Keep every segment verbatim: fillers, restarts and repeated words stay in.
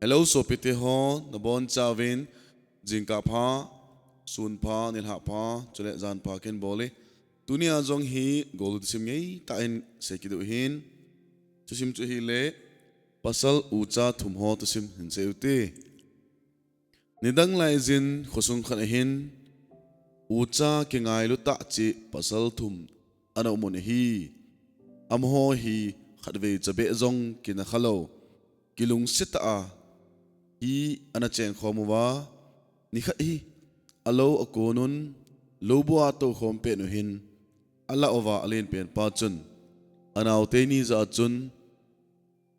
Hello, sopite ho, nabonchauvin, jingkah pha, sun pha, nilhah pha, chule jan pha kahin bol e. Tunia jong hi, golhang thusim ngeitah in sei kit u ahin. Thusim chu ahile, pasal ucha thum ho thusim hin sei u hite. Nidang laijin khosung khat ahin, ucha kingailu tah cheh pasal thum ana um un ahi. Amaho hi khatvei chabeh jong kina khalou, kilungset tah a hi ana chengkhom uva, nikhat hi alou akon un, lou bua toukhom pet u hin, alah uva alenpen pa chun, anaote ni jah a chun,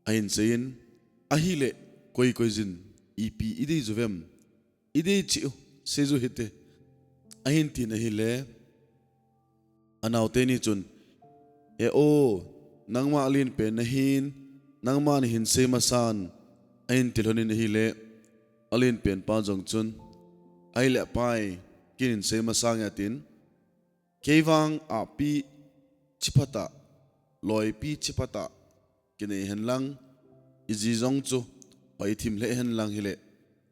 ahin seiyin, ahile, koi koi jin, ipi idei uvem, idei cheh u, seiju hite, ahin tin ahile, anaote ni chun, he o, nangma alenpen nahin, nangma nahin sei masan, ahin tilhon in ahile, alenpen pa jong chun, ahile pai, kin hin sei masange atin, kei vang api chiphat a, loipi chiphat a, kinei henlang, iji jong chu, hoi thim lheh henlang hile,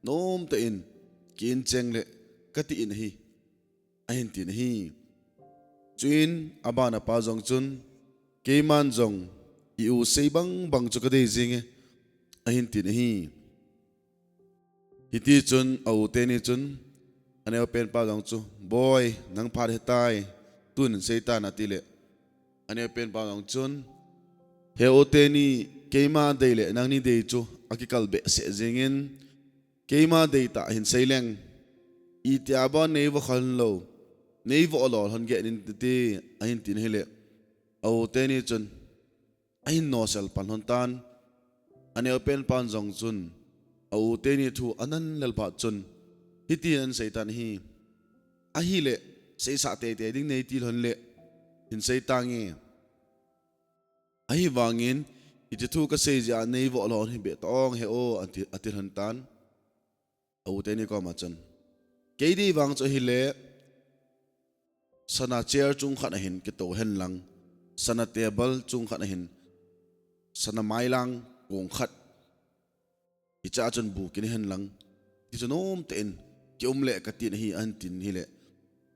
nomtah in, kin cheng le, kati in ahi, ahin tin ahi. Chuin, abana pa jong chun, keiman jong, i u sei bang bang chu kadei jenge, ahin tin ahi. Hiti chun, aute ni chun, aneopen pa jong chu, boi, nang phat hetai, tun seitan atile, aneopen pa jong chun, he ute ni, keima dei le, nangni dei chu, akikal behseh jengin, keima deitah hin seileng, itia bon neivo khalou, neivo lou lhon ge nin titi, ahin tin ahile, aute ni chun, ahin nosel pan lhon tan, aneopen pan jong chun, aute ni thu anan lel phat chun, hiti ahin seitan ahi, ahile, seisah teitei ding neiti lhon le, hin seitange, ahivangin, hiti thu kasei jeh a neivo lou hibeh tong he o, ati, ati lhon tan. Aute ni koma chun, kei dei vang chu ahile, sana chair chung khat ahin kitou henlang, sana table chung khat ahin, sana mailang kong khat, hichea chun bu kine henlang, ti chu nomtah in, kium le katin ahi, ahin tin ahile,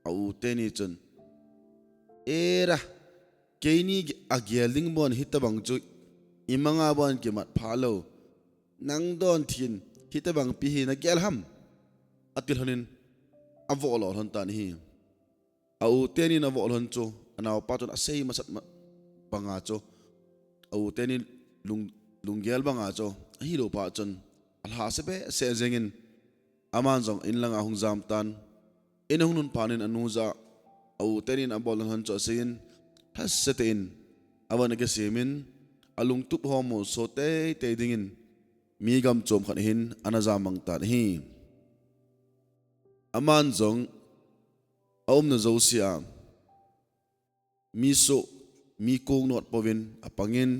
aute ni chun, era, keini agel ding bon hitabang chu, imanga bon kimat phalou, nang don thin, hitabang pi hi nagel ham, ati lhonin, avo lou lhon tan ahi. Aute nin avo lhon chu, anaopa chun asei masat ma-, banga chu, aute ni lung, lunggel banga chu, ahilou phat chun, alhase behseh jengin, aman jong in langa ahung jam tan, in ahung lhun phat in anu jah a, aute nin abol lhon chu aseiyin, lhase tah in, avan akisemin, alungtup ho molso teitei dingin, mi gamchom khat hin ana jamang tan ahi. Aman jong, aumna jousea, mi soh, mi kong not pouvin apangin,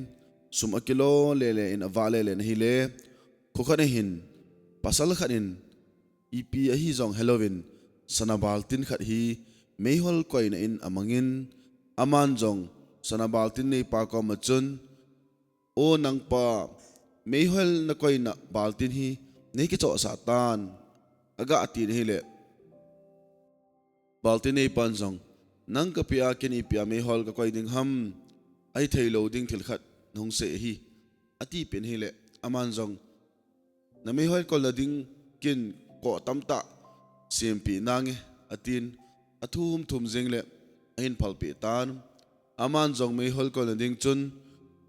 sum akilo lele in avah lele in ahile, kho khat ahin, pasal khat in, ipi ahi jong helouvin, sana baltin khat hi, meihol koina in amangin, aman jong, sana baltin neipa koma chun, o nangpa, meihol nakoina baltin hi, neikichohsah tan, aga tin ahile, baltin neipan jong, nang kapeh a ken ipia meihol kakoi ding ham, ahithei lou ding thil khat nahung sei ahi, atipeh in ahile, aman jong, nameihol kolna ding ken koh tamtah sempeh nange, atin, athum thum jeng le, ahin phalpeh tan, aman jong meihol kolna ding chun,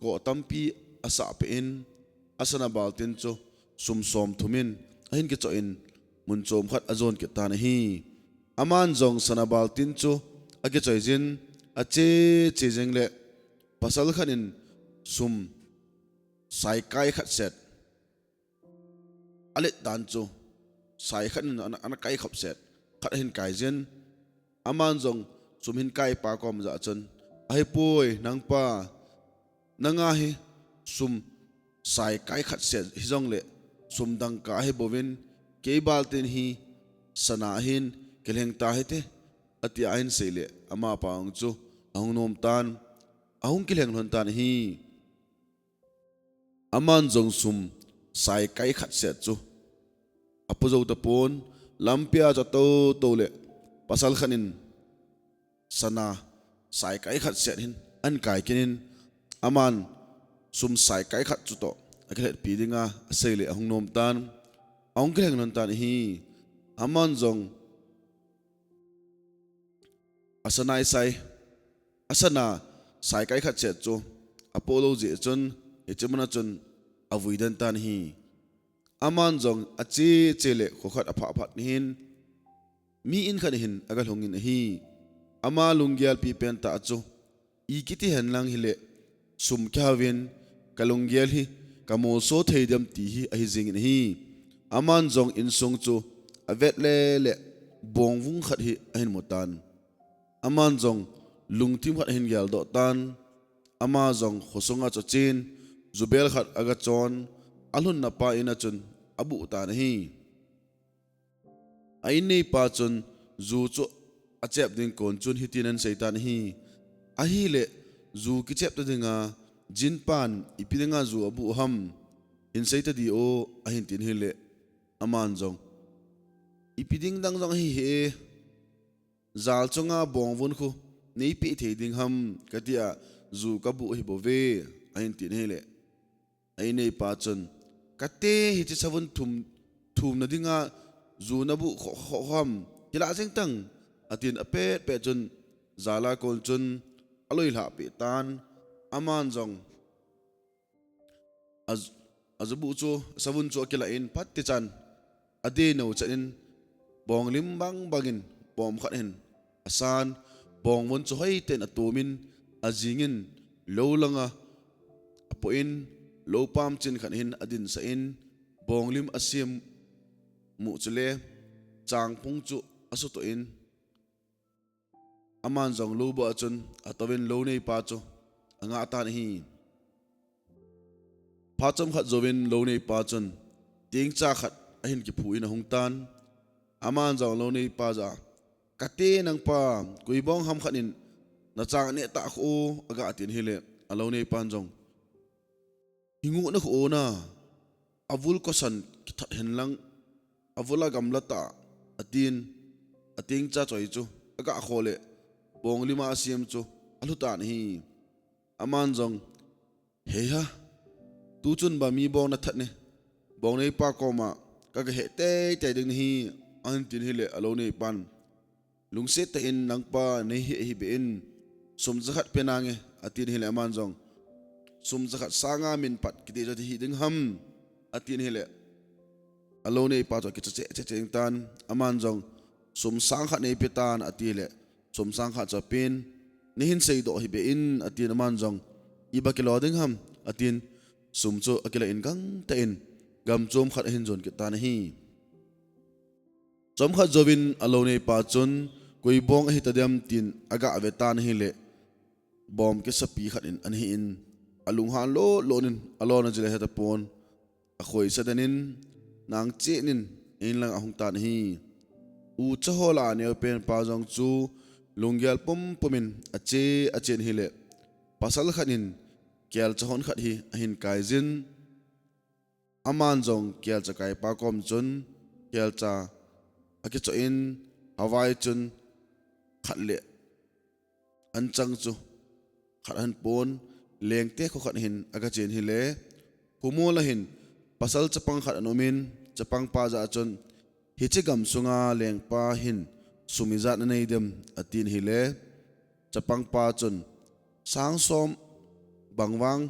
koh tampi asahpeh in, asana baltin chu, sum somthum in, ahin kichoh in, mun chom khat ajon kit tan ahi. Aman jong sana baltin chu, akichoi jin, ache che jeng le, pasal khat in, sum saikai khat set, alet dan chu, sai khat in ana, ana kai khop set, khat ahin kai jin, aman jong sum hin kaipa kom jah chun, ahipoi, nangpa, nanga hi sum saikai khat set hijongle, sum dangka ahibouvin, kei baltin hi sana ahin, kilheng tahite, atia ahin seile, amapa jong chu, ahung nom tan, ahung kilheng lhon tan ahi. Aman jong sum saikai khat set chu apo jou tapon, lampia chu atou tou le pasal khat in sana saikai khat set hin ahin kai kit in, aman sum saikai khat chu toh akilhetpi dinga asei le ahung nom tan, ahung kilheng lhon tan ahi. Aman jong asana isai, asana saikai khat set chu apo lou jeh chun, hiche muna chun avui den tan ahi. Aman jong ache che le kho khat aphah phat hin, mi in khat hin aga lhung in ahi. Ama lunggel pipen tah chu, "Iti hen lang hile, sum kihah uvin, kalunggel hi kamolso thei dem?" ti hi ahi jing in ahi. Aman jong insung chu avet le le bongvung khat hi ahin mu tan. Aman jong lungthim khat ahin geldoh tan. Ama jong khosunga chu achen, jubel khat aga chon, alhunna pa in a chun abuh tan ahi. A inneipa chun ju chu achep ding kon chun hitin ahin sei tan ahi, "Ahile, ju kichep ta dinga, jinpan ipi dinga ju abuh ham? Hin sei ta di o," ahin tin hile, aman jong, "Ipi ding dang jong ahi hih e, jal chunga bongvun khu neipeh thei ding ham, katia ju kabuh hi bou ve," ahin tin hile, a inneipa chun, "Kate, hiche savun thum, thumna dinga ju nabuh khoh khoh ham? Kilah jeng tan," atin apet pet chun, jala kon chun aloi lhah peh tan. Aman jong a, ajubuh chu, savun chu akilah in phat tichan, adei nou chan in, bonglim bang bang in bom khat hin asan, bongvun chu hoiten atum in, ajing in lou langa apoh in, lou pam chin khat hin adinsah in, bonglim asem mu chule changphung chu asutoh in, aman jong lou buh a chun atouvin lou neipa chu angah tan ahi. Phat chomkhat jouvin lou neipa chun tengcha khat ahin kiphu in ahung tan. Aman jong lou neipa jah a, "Kate, nangpa, koi bong ham khat in nachang aneh tah khu o," aga tin hile, a lou neipan jong, "Hinguh nakhu o na, avul kosan kithat hen lang, avul a gamla tah," atin, atengcha choi chu aga kho le, bonglim a asem chu alhu tan ahi. Aman jong, "Hei ha, tuchun ba mi bong nathat ne, bong neipa koma kaga he teitei ding nahi," ahin tin hile, a lou neipan, "Lungset tah in nangpa neihe hih beh in, sum jakhat pe nange," atin hile, aman jong, "Sum jakhat sanga min pat kiti chu ati hih ding ham?" atin hile, a lou neipa chu akicha cheh cheh cheh tan. Aman jong, "Sum sang khat neipe tan," ati le, sum sang khat chu apen, "Neihin seidoh hih beh in," atin, aman jong, "Iba kilo ding ham?" atin, sum chu akilah in gangtah in gam chom khat ahin jon kit tan ahi. Chomkhat jouvin a lou neipa chun koi bong ahi tadem tin aga ve tan ahile, bom kisapi khat in ahin, alunghan lou lou in alona jile heta pon, akhoisa den in, nang chen in in lang ahung tan ahi. Ucha ho lah a neopen pa jong chu lunggel pumpum in ache, achen hile, pasal khat in kelcha hon khat hi ahin kai jin. Aman jong kelcha kaipa kom chun kelcha akichoh in, avai chun khat le anchang chu khat ahin pon, lengte kho khat hin aga chen hile, humol a hin pasal chapang khat ana um in, chapang pa jah a chun, "Hiche gam sunga lengpa hin sum ijat anei dem?" atin hile, chapang pa chun, "Sang som bang vang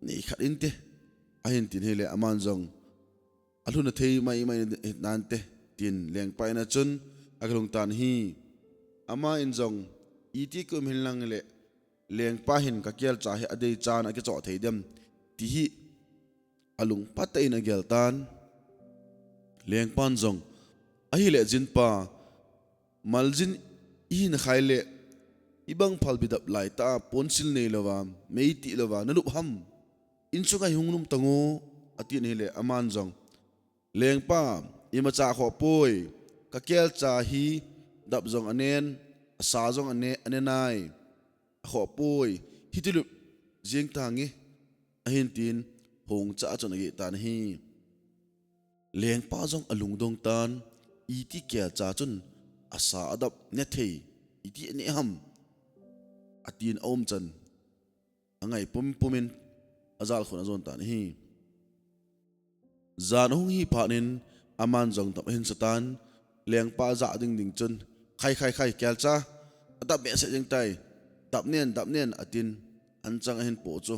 nei khat inte," ahin tin hile, aman jong, "Alhun athei mai mai nante," tin lengpa in a chun aga lhung tan ahi. Aman jong, "Iti kum hin lang le, lengpa hin kakelcha hi adei chan akichoh thei dem?" ti hi alungphat tah in agel tan. Lengpan jong, "Ahile jinpa, maljin ihin khai le, ibang phalbi dap laitah a ponsil neilouva, mei tihlouva nalup ham? Insunga hung lum tan o," atin ahile, aman jong, "Lengpa, imacha akhoh poi, kakelcha hi dap jong anen, asa jong ane, ane nai, akhoh poi, hiti lup jeng tange," ahin tin, phung cha chun ageh tan ahi. Lengpa jong alungdong tan, "Iti kelcha chun asa adap ne thei, iti ane ham?" atin aum chan, angai pum pumin ajal khun ajon tan ahi. Jan ahung hi phat in aman jong dap ahin sa tan, lengpa jah ding ding chun, "Khai, khai, khai, kelcha adap behseh jeng tai, dap nen, dap nen," atin, anchang ahin poh chu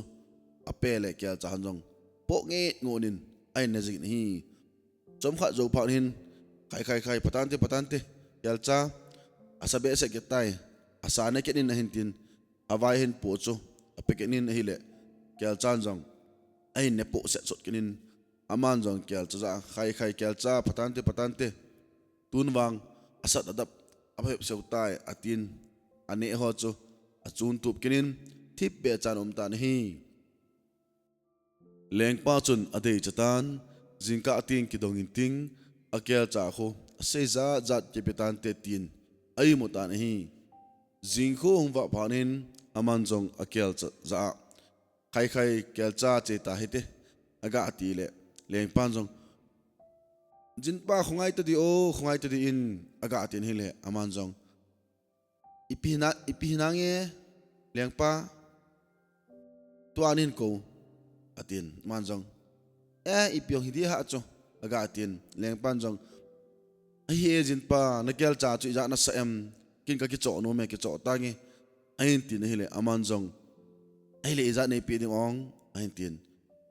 ape le kelcha han jong poh nget ngut in ahin ne jing in ahi. Chomkhat jou phat hin, "Khai, khai, khai, pha tan te, pha tan te, kelcha asa behseh kit tai, asa ne kit in," ahin tin, avai hin poh chu ape kit in ahile, kelchan jong ahin ne poh set sot kit in, aman jong kelcha jah a, "Khai, khai, kelcha pha tan te, pha tan te, tun vang asat adap apha hep seu tai," atin, ane ho chu achun tup kit in, thip beh chan um tan ahi. Lengpa chun adei cha tan, "Jingkah teng kidong in ting, akelcha khu asei jat jat kipe tan te," tin aimu tan ahi. Jing khu hung vah phat in aman jong akelcha jah a, "Khai, khai, kelcha che ta hite," agah ti le, lengpan jong, "Jinpa, khongai ta di o, khongai ta di in," agah tin ahile, aman jong, "Ipi hina, ipi hina nge, lengpa, tua nin ko," atin, aman jong, "Eh, ipi ong hi di ha chu," agah tin, lengpan jong, "Ahi e jinpa, na kelcha chu ijat nasa em, ken kakichoh nom e, kichoh tange," ahin tin ahile, aman jong, "Ahile ijat neipe ding ong?" ahin tin,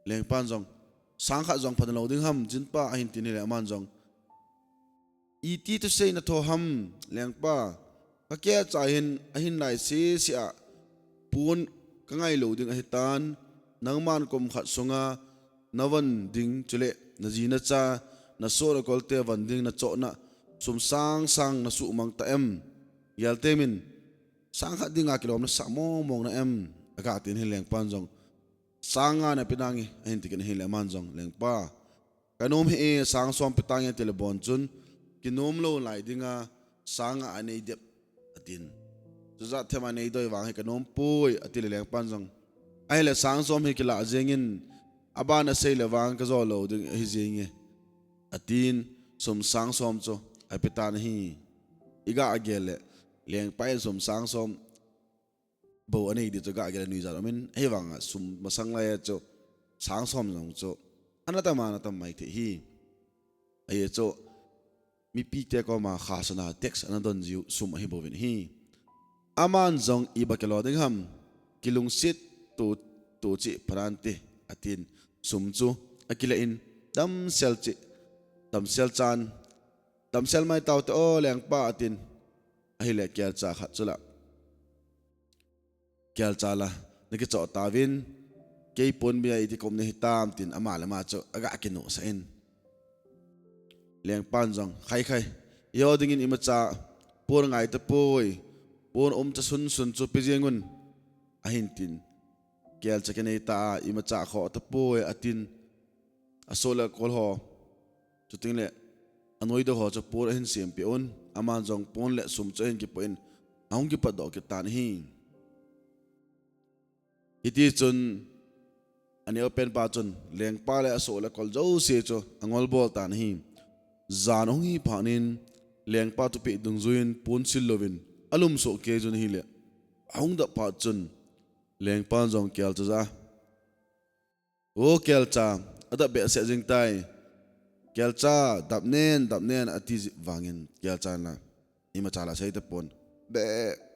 lengpan jong, "Sang khat jong pha nalou ding ham jinpa," ahin tin ahile, aman jong, "Iti thusei natho ham, lengpa, kakelcha hin ahin lai sese a pon kangai lou ding ahitan, nangman kum khat sunga navon ding chule naji nacha, nasoh nakolte von ding nachohna sum sang sang nasuhmang ta em? Gel temin, sang khat dinga kilom nasah mong mong na em?" agah tin ahile, lengpan jong, "Sang nga nape nange," ahin ti kit in ahile, aman jong, "Lengpa, kanom hih e, sang som pe tange," atile, "Bon chun kinom lou lai dinga sang nga anei dep," atin. "Chujat them anei doi vang hi kanom poi," atile, lengpan jong, "Ahile sang som hi kilah jeng in, aban asei le vang kajou lou ding ahi jenge," atin, sum sang som chu ape tan ahi. Igah gel le, lengpa in sum sang som bou anei di chu gah gel a nuijat um in, ahivanga sum masang lai a chu sang som jong chu ana tam a, ana tam mai thei hi. Ahi chu mipite koma khasana tax ana don jiu sum ahi bouvin ahi. Aman jong, "Iba kilo ding ham, kilungset to, to cheh pha nante," atin, sum chu akila in, "Damsel cheh, damsel chan, damsel mai taute o lengpa," atin, ahile kelcha khat chu la, "Kelcha la nakichoh tauvin, kei pon bia iti kum nahi tam?" tin ama le ama chu agah kinuhsah in, lengpan jong, "Khai, khai, eiho dingin imacha pon ngai tapoi, pon umcha sun sun chu pe jeng un," ahin tin, "Kelcha kinei ta a imacha khoh tapoi," atin, asoh le akol ho, chuting le anoi dou ho chu pon ahin sempeh un, aman jong pon le sum chu ahin kipoh in, ahung kipat doh kit tan ahi. Hiti chun aneo pen pa chun lengpa le asoh le akol jouse chu angol bol tan ahi. Jan ahung hi phat in lengpa thupeh dungjuiyin pon sil louvin alum soh kei jun ahile, ahung dap phat chun lengpan jong kelcha jah a, "O kelcha, adap behseh jing tai. Kelcha, dap nen, dap nen," ati vangin kelchan la imacha la sei tapon. "Be,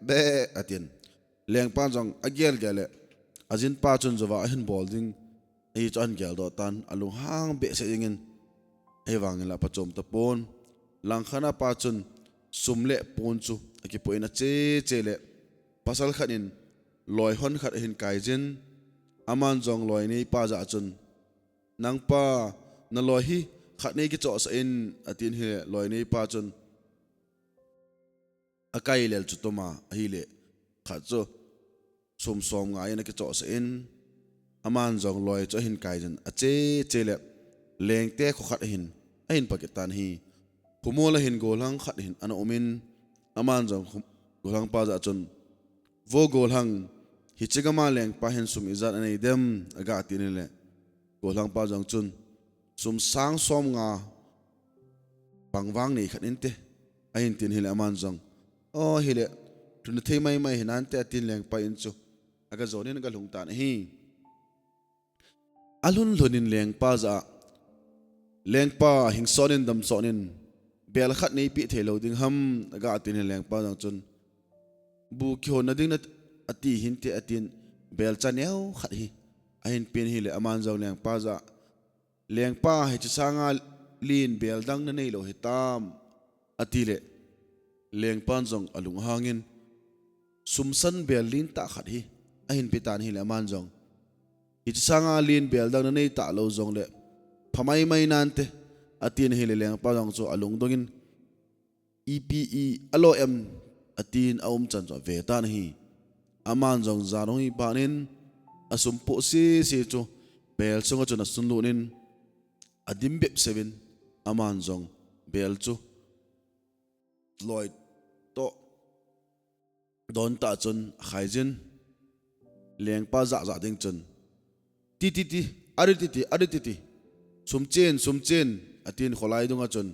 be," atin. Lengpan jong agel gel le, ajinpa chun jouva ahin bol ding ahi chu ahin geldoh tan, alunghang behseh jengin, ahivangin la apha chom tapon. Langkhat a pa chun sum le pon chu akipoh in ache che le, pasal khat in loi hon khat ahin kai jin, aman jong loi neipa jah a chun, "Nangpa, naloi hi khat nei kichohsah in," atin ahile, loi neipa chun akai lel chu toma ahile, khat chu sum som nga in akichohsah in, aman jong loi chu ahin kai jin, ache che le lengte kho khat ahin, ahin pha kit tan ahi. Khomol a hin gollhang khat hin ana um in, aman jong khom-, gollhang pa jah a chun, "Vo gollhang, hiche gam a lengpa hin sum ijat anei dem?" agah tin ahile, Golhangpa jong chun, sum sang som nga pangvang nei khat inte, ahin tin hile aman jong, o hile, lhun thei maimai hinante atin lengpa in chu aga jonin aga lhung tan ahi. Alhun lhun in lengpa jah a, lengpa hing son in dam son in, bel khat neipe thei lou ding ham aga tin hile lengpa jong chun, bu kihonna ding na ati hinte atin, bel cha neo khat hi ahin pen hile aman jong lengpa jah a, lengpa hiche sanga len bel dang nanei lou hitam, atile lengpan jong alung ahangin, sum san bel lentah khat hi ahin pe tan hile aman jong, hiche sanga len bel dang nanei talou jongle pha maimai nante, atin hile lengpa jong chu alungdong in, ipi i alo em, atin aumchan chu ave tan ahi. Aman jong jan ahung hi phat in, asum poh sese chu bel sunga chun asunlut in, adim bep seuvin, aman jong bel chu loi toh don tah chun akhaijin, lengpa jah jah ding chun, ti ti ti, ari ti ti, ari ti ti, sum chen, sum chen, atin kholai dunga chun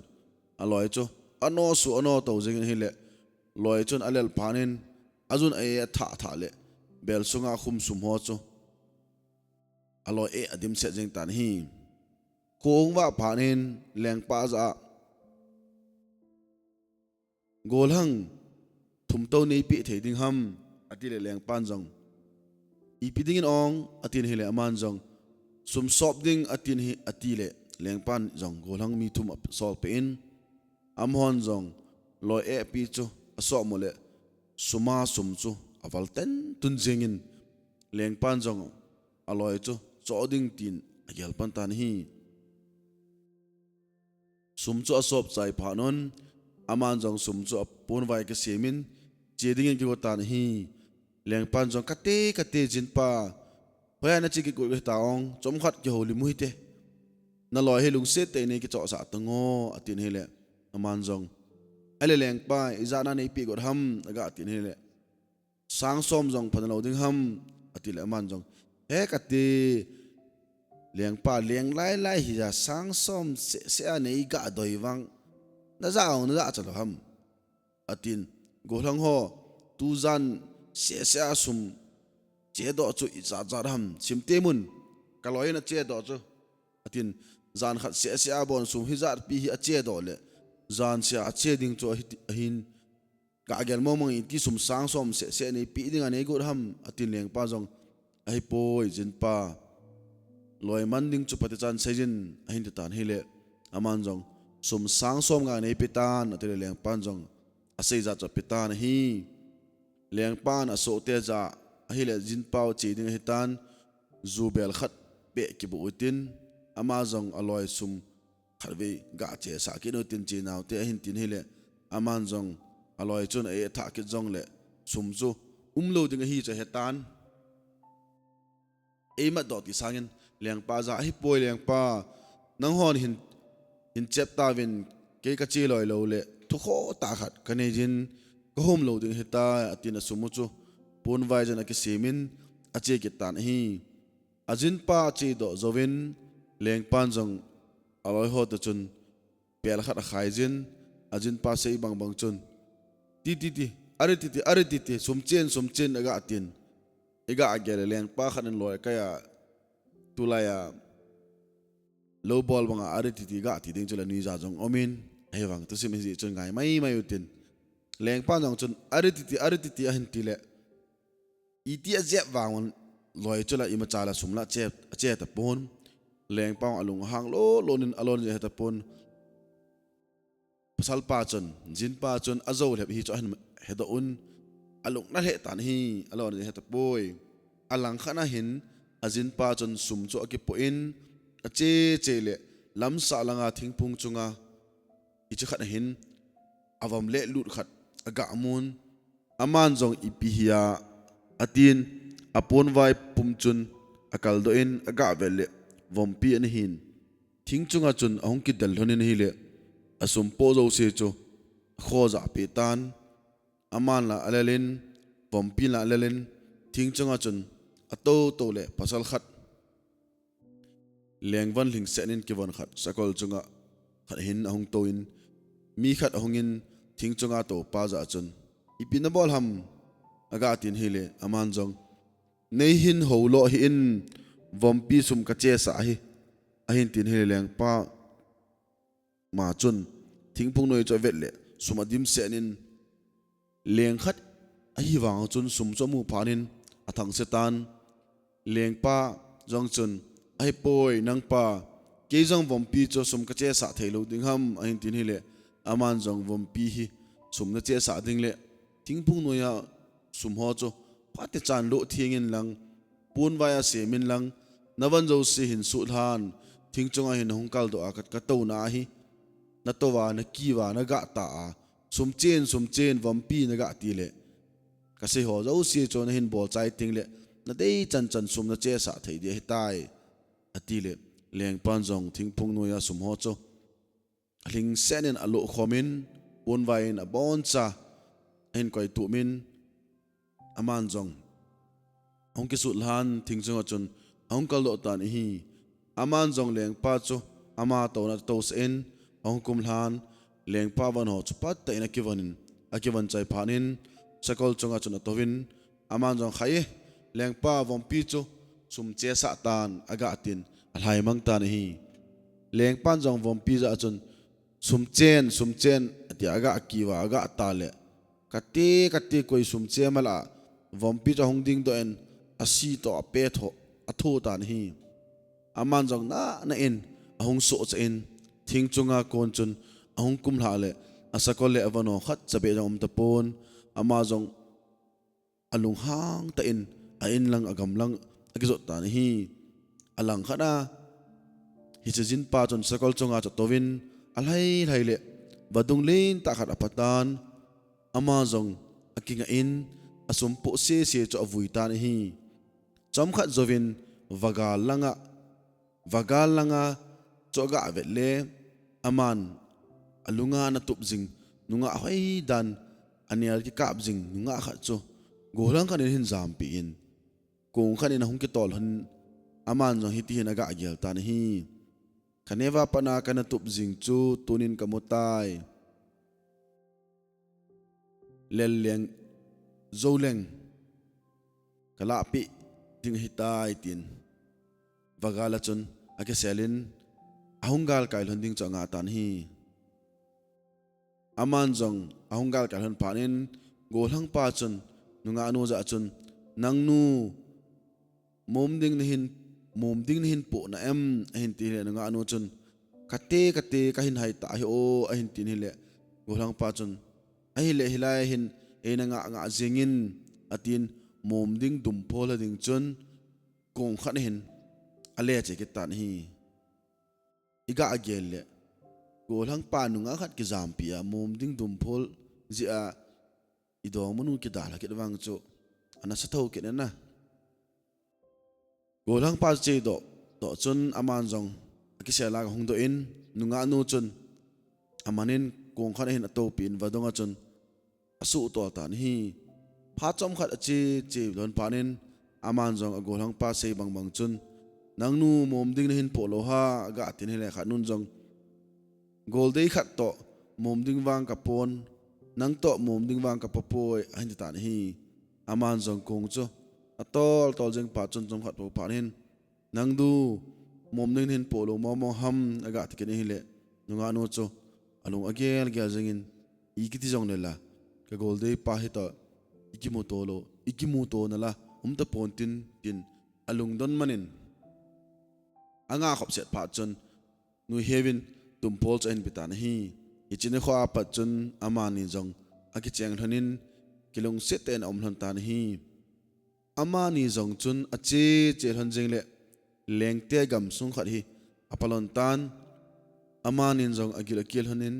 aloi chu ano su ano to jingin hile, loi chun alel phat in, ajun a e athah thah le, bel sunga khum sum ho chu aloi e adimset jing tan ahi. Kho ahung vah phat in lengpa jah a, golhang thum to neipe thei ding ham, atile lengpan jong, ipi dingin ong, atin hile aman jong, sum sop ding atin hi, atile lengpan jong golhang mi thum asol peh in, amahon jong loi e pi chu asop mo le, suma sum chu aval ten tun jingin, lengpan jong aloi chu cho ding tin agel pan tan ahi. Sum chu asop chai phat un, aman jong sum chu aponvai kisemin, che dingin kigo tan ahi. Lengpan jong, kate, kate jinpa, hoiya nache kigot hita ong, chomkhat kihoulim u hite, naloi hi lungset tah in nei kichohsah tan o, atin hile, aman jong, ale lengpa, ijat a neipe got ham, aga tin hile, sang som jong pha nalou ding ham, atile aman jong, he kati, lengpa, leng lai lai hija sang som seh seh a neiga doi vang, najah ong najah chalou ham, atin, golhang ho, tujan seh seh a sum chedoh chu ijat jat ham, simtemun, kaloi in achedoh chu, atin, jan khat seh seh a bon sum hijat pi hi achedoh le, jan seh a ache ding chu ahi, ahin, kagel mong mong in, iti sum sang som seh seh neipe dinga neigot ham, atin lengpa jong, ahipoi jinpa, loi man ding chu phatecha in seijin, ahin ti tan hile, aman jong, sum sang som nga neipe tan, atile lengpan jong, aseijat chu ape tan ahi. Lengpan asohte jah a, ahile jinpau che ding ahitan, ju bel khat beh kiboh utin, ama jong aloi sum khatvei gachesah kit utin, chenaote ahin tin hile, aman jong aloi chun a e athah kit jongle, sum chu umlou ding ahi chu ahetan. Eimatdoh ti sangin, lengpa jah a, hipoi lengpa, nanghon hin, hin chep tauvin, kei kache loi loule, thukhoh tah khat kanei jin, kahom lou ding ahitai, atin asum u chu ponvai jin akisemin, ache kit tan ahi. Ajinpa achedoh jouvin, lengpan jong aloi ho toh chun, bel khat akhaijin, ajinpa sei bang bang chun, ti ti ti, ari ti ti, ari ti ti, sum chen, sum chen, aga tin. Iga gel le lengpa khat in loi kai a, tulai a, lou bol banga ari ti ti ga ti ding chule nuija jong umin, ahivang thusim hijeh chun ngai mai mai utin, lengpan jong chun ari ti ti, ari ti ti ahin tile, iti ajep vang un, loi chula imacha la sum la che, ache tapon. Lengpa alung ahang lou lou in alon jeh ahetapon. Pasalpa chun, jinpa chun ajou lhep hi chu ahin hedoh un, alung nalheh tan ahi, alon jeh ahetapoi. Alangkhat a hin, ajinpa chun sum chu akipoh in, ache che le, lamsah langa thingphung chunga, hiche khat a hin, avom le lut khat aga mun, aman jong ipi hi a, atin, aponvai pum chun akaldoh in, aga vet le, vompi ana hin, thing chunga chun ahung kidel lhon in ahile, asum poh jouse chu akho jah peh tan, aman la alel in, vompi la alel in, thing chunga chun atou tou le pasal khat lengvan lhingset in kivon khat sakol chunga khat hin ahung tou in, mi khat ahung in thing chunga toupa jah a chun, "Ipi nabol ham?" aga tin ahile, aman jong, "Nei hin houlo hih in, vompi sum kachesah ahi," ahin tin ahile, lengpa ma chun thingphung noi chu avet le sum adimset in, leng khat ahi vang chun sum chu amu phat in athangse tan. Lengpa jong chun, "Ahipoi nangpa, kei jong vompi chu sum kachesah thei lou ding ham?" ahin tin ahile, aman jong, "Vompi hi sum nachesah ding le thingphung noiya sum ho chu phatechan loh theng in lang, ponvai a sem in lang, navon jouse hin sutlhan, thing chunga hin hung kaldoh a ka, katouna ahi. Natou va, nakiu va, nagah ta a, sum chen, sum chen, vompi nagah ti le, kasei ho jouse chu nahin bol chai teng le, nadei chan chan sum nachesah thei ding ahitai," ati le, lengpan jong thingphung noiya sum ho chu alhingset in aloh khom in, ponvai in aboncha ahin koi tum in, aman jong ahung kisutlhan thing chunga chun ahung kaldoh tan ahi. Aman jong lengpa chu ama touna atousah in ahung kumlhan, lengpa von ho chu phatah in akivon in, akivon chai phat in sakol chunga chun atouvin, aman jong, "Khai e, lengpa, vompi chu sum chesah tan," agah tin alhaimang tan ahi. Lengpan jong vompi jah a chun, "Sum chen, sum chen," ati a agah kiu va, agah ta le, "Kati, kati, koi sum che mala, vompi chu ahung dingdoh in, asi toh apet ho, atho tan ahi." Aman jong nana in ahung sohcha in, thing chunga kon chun ahung kumlha le, asakol le avon ho khatcha beh jong um tapon, ama jong alunghang tah in a-in lang agam lang akijot tan ahi. Alang khat a, hiche jinpa chun sakol chunga chu atouvin, alhai lhai le vadung lentah khat apha tan, ama jong akingah in, asum poh sese chu avui tan ahi. Chomkhat jouvin vagal langa, vagal langa chu agah vet le, aman alunga ana tup jing nungah hoidan, anel kikap jing nungah khat chu gollhang khat in ahin jampi in, kong khat in ahung kitol lhon, aman jong hiti hin agah gel tan ahi. "Kaneo a pat a kana tup jing chu tunin kamu tai. Lel leng, jou leng kalahpeh ding ahitai," tin vagal a chun akisel in, ahung galkai lhon ding chu angah tan ahi. Aman jong ahung galkai lhon phat in, gollhangpa chun nungahnu jah a chun, "Nangnu, mom ding nahin, mom ding nahin poh na em?" ahin ti hile, nungahnu chun, "Kati, kati, kahin hai ta ahi o," ahin tin hile, gollhangpa chun, "Ahile hilai hin eina ngah ngah jing in," atin, mom ding dumphol ding chun kong khat ahin ale che kit tan ahi. Igah gel le, gollhangpa nungah khat kijampi a mom ding dumphol jeh a idongmanu kidalha kit vang chu ana sa tho kit nana. Gollhangpa chu chedoh toh chun aman jong akisel a ahung doh in, nungahnu chun aman in kong khat ahin atoupi in vadung a chun asuhtol tan ahi. Phat chomkhat ache che lhon phat in, aman jong agollhangpa sei bang bang chun, "Nangnu, mom ding nahin poh lou ham?" agah tin hile, khatnun jong, "Goldei khat toh mom ding vang kapon, nang toh mom ding vang kapo poi," ahin ti tan ahi. Aman jong kong chu atol tol jing phat chun chomkhat pou phat in, "Nangnu, mom ding nahin poh lou mong mong ham?" agah ti kit in ahile, nungahnu chu alung agel gel jing in, "Ikiti jongle la, ka goldei pa hitoh ikimuto lou, ikimuto nala um tapon tin," tin alungdon man in, angah khop set phat chun nuiheu in dumphol chu ahin pe tan ahi. Hiche nikho a pat chun amani jong akicheng lhon in, kilungset tah in aum lhon tan ahi. Amani jong chun ache che lhon jing le, lengte gamsung khat hi apha lhon tan. Amanin jong agil akel lhon in,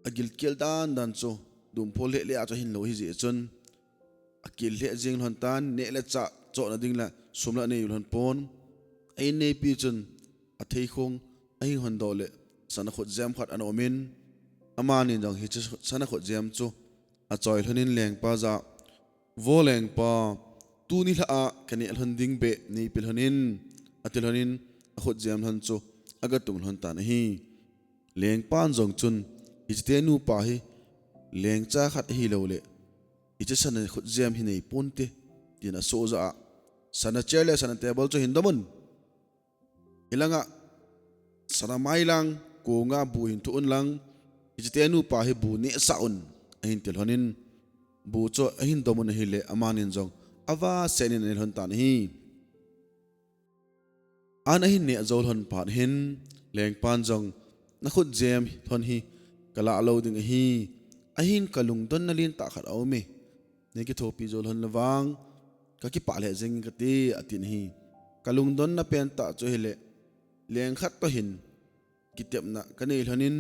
agil kel dan dan chu dumphol lheh lheh a chu ahin lou ahi jeh chun, akel lheh jing lhon tan, neh le chah chohna ding le sum la anei lhon pon. A inneipi chun atheikhong ahing lhon doh le, sana khut jem khat ana um in, amanin jong hiche sana khut jem chu achoi lhon in lengpa jah a, "Vo lengpa, Tuni lha a kaneh lhon ding beh neipe lhonin, ati lhonin, akhut jem lhon chu agatung lhon tan ahi. Lengpan jong chun, hiche tenu pa hi lengcha khat ahilouleh, hiche sana khut jem hi neiponte, tin asoh jah a, sana chair le sana table chu hin domun. Hilanga sana mailang konga bu hin thu unlang, hiche tenu pa hi bu nehsah un, ahin ti lhonin, bu chu ahin domun ahile, amanin jong avahset in aneh lhon tan ahi. An ahin neh jou lhon phat hin, lengpan jong, nakhut jem lhon hi kalah lou ding ahi, ahin kalungdonna lentah khat aume. Nei kithopi jou lhon le vang, kakipah lheh jeng kate, atin ahi. Kalungdonna pentah chu ahile, leng khat toh hin kitepna kanei lhonin,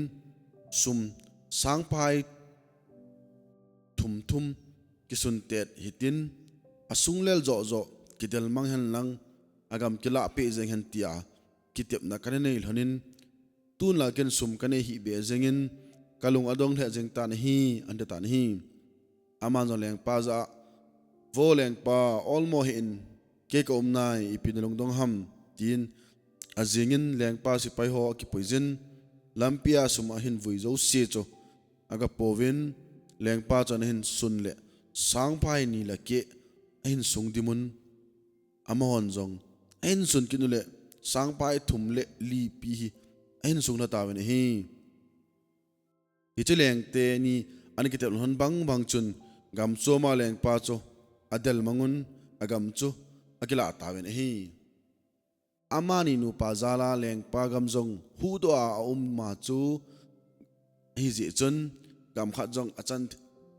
sum sangphai thum thum kisuntet hitin, asung lel joh joh kidel mang henlang, agam kilah peh jeng hen tia kitepna kana nei lhonin, tun lah ken sum kanei hih beh jengin, kalung adong lheh jeng tan ahi, ati tan ahi. Aman jong lengpa jah a, vo lengpa, olmo hih in, kei kaum nai, ipi nalungdong ham, tin ajingin lengpa sepai ho akipuijin, lampia sum ahin vui jouse chu agapouvin, lengpa chun ahin sun le sangphai ni le keh ahin sung dimun, amahon jong ahin sun kit ule, sangphai thum le li pi hi ahin sung lha tauvin ahi. Hiche lengte ni ana kitep lhon bang bang chun, gam choma lengpa chu adel mangun, agam chu akilah tauvin ahi. Amani nupa jal a lengpa gam jong huhdoh a aum ma chu ahijeh chun, gam khat jong achan,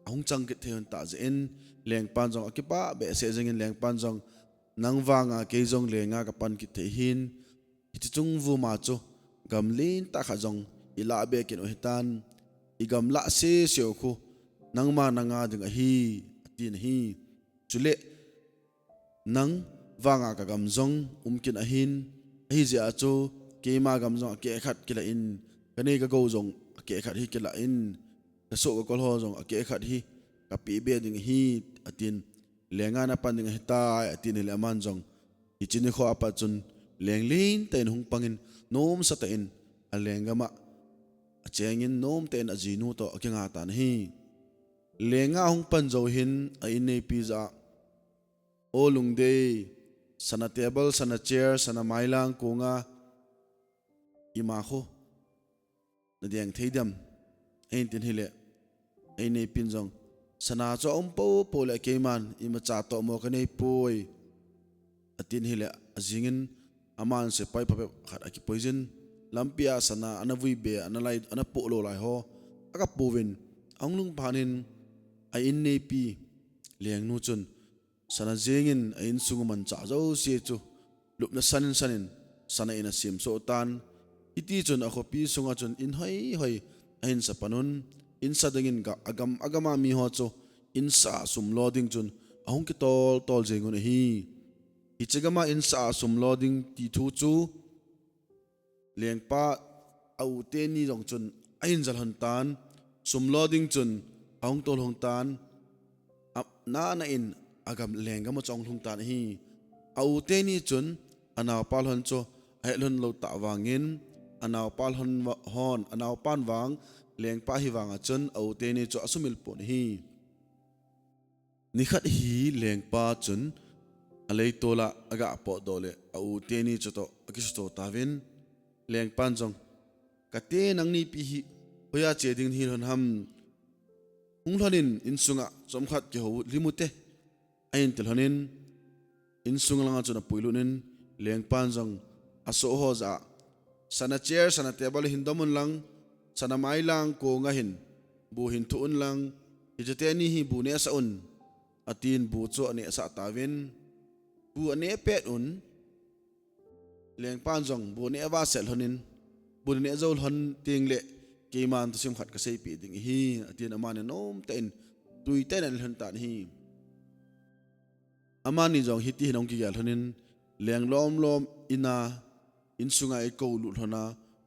ahung chang kit thei lhon tah jeh in, lengpan jong akipah behseh jengin, lengpan jong, nang vanga kei jong lenga kapan kit thei hin, hiche chungvuma chu gam lentah khat jong ilah be kit u hitan, igam lah sese u khu nangma nanga ding ahi, atin ahi. Chule, nang vanga kagam jong um kit ahin, ahijeh a chu keima gam jong akeh khat kilah in, kanei kagou jong akeh khat hi kilah in, kasoh kakol ho jong akeh khat hi kapeh be ding ahi, atin, lenga napan ding ahitai, atin ahile aman jong, hiche nikho a pat chun leng lentah in hung pangin, nomsa tah in alenggam a achengin, nomtah in ajinu toh akinga tan ahi. Lenga ahung pan jou hin a-inneipi jah a, O Lungdei, sana table, sana chair, sana mailang konga ima khu nadeng thei dem, ahin tin hile, a-inneipin jong, sana chu aum poupou le keiman imacha tohmo kanei poi, atin hile, ajingin aman sepai phabep khat akipuijin, lampia sana ana vui be, ana lai, ana poh lou lai ho agapouvin, ahung lhung phat in, a-inneipi lengnu chun, sana jengin a-insung u manchah jouse chu lupna sanin sanin, sana in asemsoh tan. Hitichun akhopi sunga chun in hoihoi ahin sa panun, insa dingin ga, agam agama miho chu insah a sum lo ding chun ahung kitol tol jengun ahi. Hiche gama insah a sum lo ding ti thu chu, lengpa a-u teni jong chun ahin jal lhon tan, sum lo ding chun ahung tol lhon tan, a, nana in agam lenggam a chu ahung lhung tan ahi. A-u teni chun anaopa lhon chu ahet lhon lou tah vangin, anaopa lhon va, hon, anaopan vang, lengpa hivanga chun a-u teni chu asumil pon ahi. Nikhat hi lengpa chun aleitol a agah potdoh le a-u teni chutoh akisuto tauvin, lengpan jong, Kate, nangnipi hi hoiya che ding nahi lhon ham? Hung lhonin insunga chomkhat kihou limute, ahin ti lhonin, insung langa chun apuilut in, lengpan jong asoh ho jah a, Sana chair, sana table hin domun lang, sana mailang konga hin bu hin thu unlang, hiche teni hi bu nehsah un, atin bu chu anehsah tauvin, bu aneh pet un, lengpan jong bu aneh vahset lhonin, bu naneh jou lhon tengle keiman thusim khat kaseipeh ding ahi, atin, amani nomtah in tuitah in aneh lhon tan ahi. Amani jong hiti hin ahung kigel lhonin, leng lomlom ina, insunga eikou lut lhona,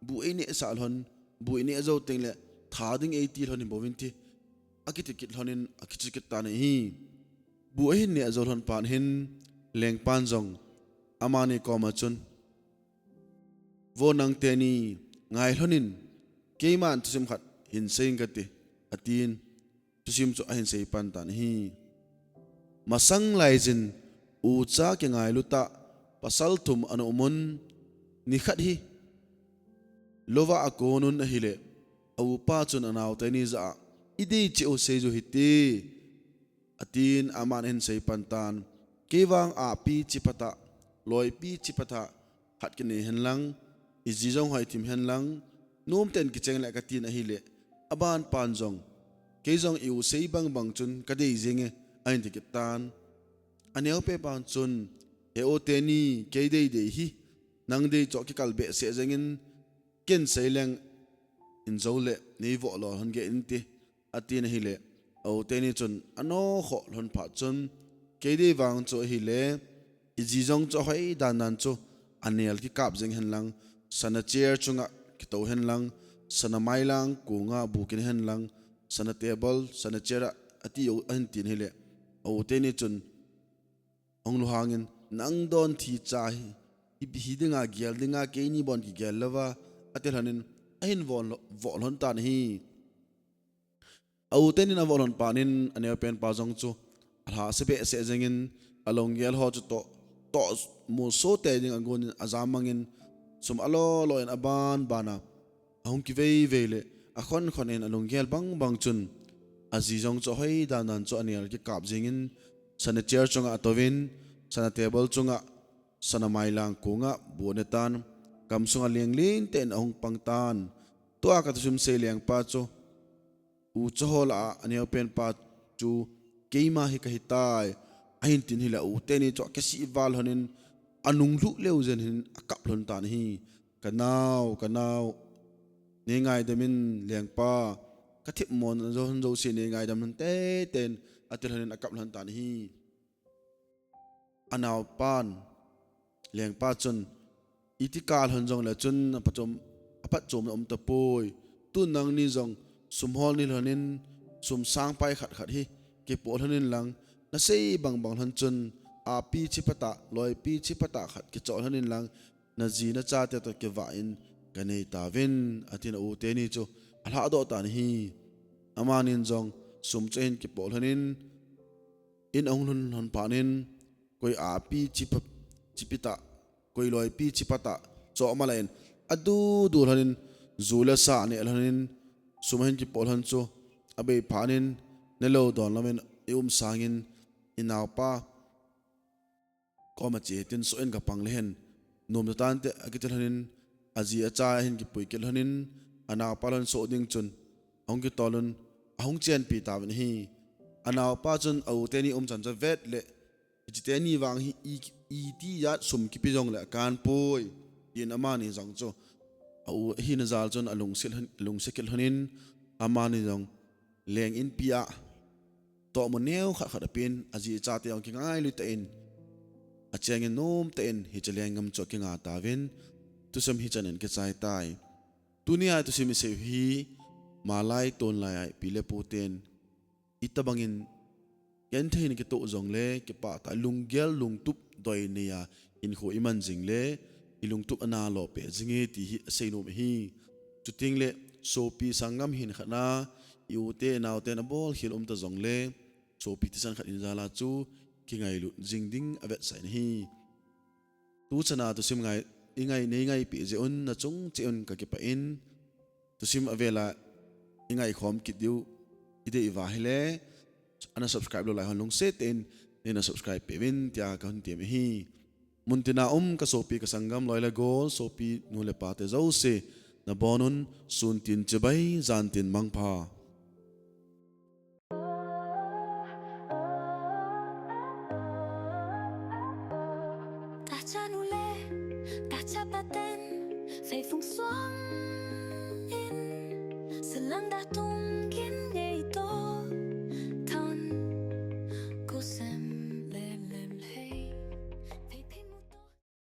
bu einehsah lhon, bu ineh jou tengle tha ding eiti lhon hibouvin ti, akiti kit lhonin akiche kit tan ahi. Bu ahin neh jou lhon phat hin, lengpan jong amani koma chun, "Vo nang teni, ngai lhonin, keiman thusim khat hin sei inge kati," atin, thusim chu ahin sei pan tan ahi. Masang laijin ucha kingailu tah pasal thum ana um un, nikhat hi louva akon un ahile, a upa chun anao teni jah a, "Idei cheh u seiju hite," atin, aman ahin sei pan tan. "Kei vang ahpi chipatah, loipi chipatah khat kinei hen lang, iji jong hoithim hen lang, nomten kicheng le," katin ahile, aban pan jong, "Kei jong i u sei bangbang chun kadei jenge," ahin ti kit tan. Aneo pen pan chun, "He o teni, kei deidei hi nang dei chu akikal behseh jengin, ken sei leng in jou le, nei vo lo hon ge inte," atin ahile, a u teni chun ano khoh lhon phat chun, "Kei dei vang chu ahile, iji jong chu ahoi dan dan chu anel kikap jeng hen lang, sana chair chunga kitou hen lang, sana mailang konga bu kine hen lang, sana table, sana chair a," ati u ahin tin ahile, a u teni chun ahung lunghangin, "Nang don thi cha hi, hi, hi dinga gel dinga, keini bon kigel louva," ati lhonin, ahin vo lho-, vo lhon tan ahi. A u tenin avo lhon panin, aneo pen pa jong chu alhahsa behseh jengin, alunggel ho chu toh, toh muso tei ding agonin, ajam mangin, sum alo lo in aban bana ahung kivei vei le, akhon khon in alunggel bang bang chun, aji jong chu ahoi dan dan chu anel kikap jengin, sana chair chunga atouvin, sana table chunga, sana mailang konga bu ane tan, kam sunga leng leng tah in ahung pang tan. Tua kathusim sei lengpa chu, ucha ho lah a aneo pen pa chu, "Keima hi kahitai," ahin tin ahile, a u teni chu akisih val lhonin, anung lhuh leu jen hin akap lhon tan ahi. "Kanao, kanao, nei ngaidam in lengpa, kathep mona jou, jouse nei ngaidam lhon teitei in," ati lhonin akap lhon tan ahi. Anaopan, lengpa chun, "Iti kap lhon jongle chun aphatchom, aphatchomna um tapoi. Tun nangni jong sum hol ni lhonin, sum sangpai khat khat hi kipoh lhonin lang, nasei bang bang lhon chun, ahpi chipatah, loipi chipatah khat kichoh lhonin lang, naji nachate toh kivah in kanei tauvin," atin, a u teni chu alhahdoh tan ahi. Amanin jong sum chu ahin kipoh lhonin, in ahung lhun lhon panin, koi ahpi chipa, chipitah, koi loipi chipatah choh mala in, adu du lhonin, ju le sa aneh lhonin, sum ahin kipoh lhon chu abei panin, nelou don louvin i um sangin, i naopa koma che tin, "Soh in kapang le hen, nom tante," akiti lhonin, aji acha ahin kipui kit lhonin, anaopa lhon soh ding chun ahung kitol un, ahung chenpi tauvin ahi. Anaopa chun a u teni umchan chu avet le, "Hiche teni vang hi i, iti jat sum kipe jongle akan poi," tin amani jong chu a u ahina jal chun alungset lhon, alungset kit lhonin, amani jong leng inpi a tohmun neo khat khat apen, aji achate jong kingailu tah in, achengin nom tah in hiche lenggam chu akinga tauvin, thusim hichan in kichai tai. Tunia thusim isei u hi malai tonlai a ipi le pu ten itobangin genthei in kitoh jongle, kipah tah, lunggel lungtup doi neiya hinkho iman jing le, ilungtup ana lopeh jinge ti hi asei nom ahi. Chuteng le, sopi sanggam hin khat na, i u te, i nao ten abol khel um ta jongle, sopi thisan khat in jal a chu kingailut jing ding avetsah in ahi. Tuchan a thusim ngai, ingai, nei ngaipi jeh un nachung cheh un kakipah in, thusim avel a ingai khom kit diu idei uva ahile, ana subscribe lou lai hon lungset tah in neina subscribe peh uvin tia kahung tem ahi. Muntina um kasopi kasanggam loi le gol, sopi nu le pa te jouse, nabon un, sun tin chibai, jan tin mangpha. Tahcha nu le tahcha pa ten, feifung suang in, salang da tung gin